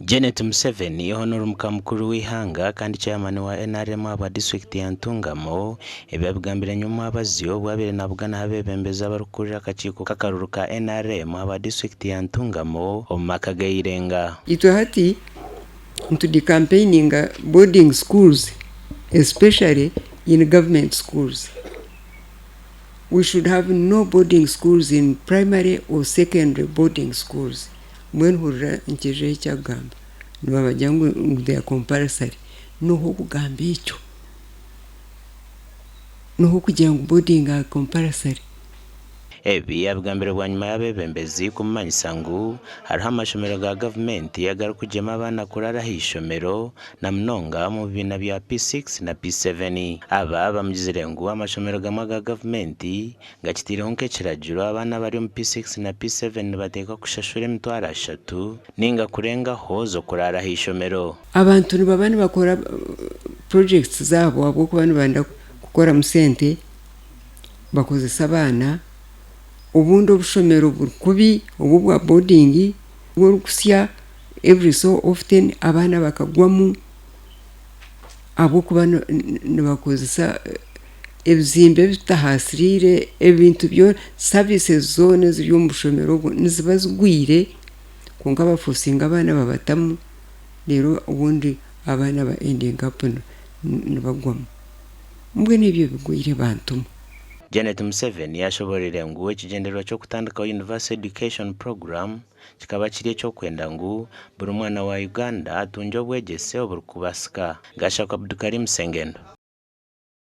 Janet Museveni hoona ori muka mukuru w'eihanga kandi chairman wa NRM ahabwa disiturikiti ya Ntungamo, ebi abigambire nyomwabazyo obu abaire nabuganaho abeebembezi abarikukurira akakiiko k'akaruuru ka NRM ahabwa disiturikiti ya Ntungamo omu maka ga Irenga. Itwe hati nitu decampaigninga boarding schools especially in government schools. We should have no boarding schools in primary or secondary boarding schools. Mbwenu hurira nkijeho eki akugamba. Nibabagira ngu they are compulsory. N'oha okugamba ekyo? N'oha okugira ngu boarding are compulsory? Ebi abigambire bwanyima y'abeebembezi kumumanyisa ngu hariho amashomero ga gavumenti agarikugyema abaana kuraara ah'eishomero na munonga omu bibiina bya P6 na P7. Aba bamugizire ngu amashomero gamwe aga gavumenti gakitaireho nk'ekiragiro abaana abari omu P6 na P7 nibateekwa kushashura emitwaro ashatu ninga kurengaho z'okuraara ah'eishomero. Abantu nibaba nibakora projects zaabo ahabw'okuba nibenda kukoramu sente bakozesa abaana, obundi obushomero buri kubi obu obwa boarding obu orikusya every so often abaana bakagwamu ahabw'okuba nibakozesa ebizimbe ebitahaasiriire ebintu byona services zoona eziri omu bushomero obwo niziba zigwire kwonka bafosinga abaana babatamu reero obundi abaana ba ending up nibagwamu. Mbwenu ebyo bigwire bantu mwe. Janet Museveni ashoboreire ngu ekigyendererwa ky'okutandikaho Universal Education Programme kikaba kiri eky'okwenda ngu buri mwana wa Uganda atungye obwegyese oburikubaasika. Gashakwa Abdukarim Sengendo.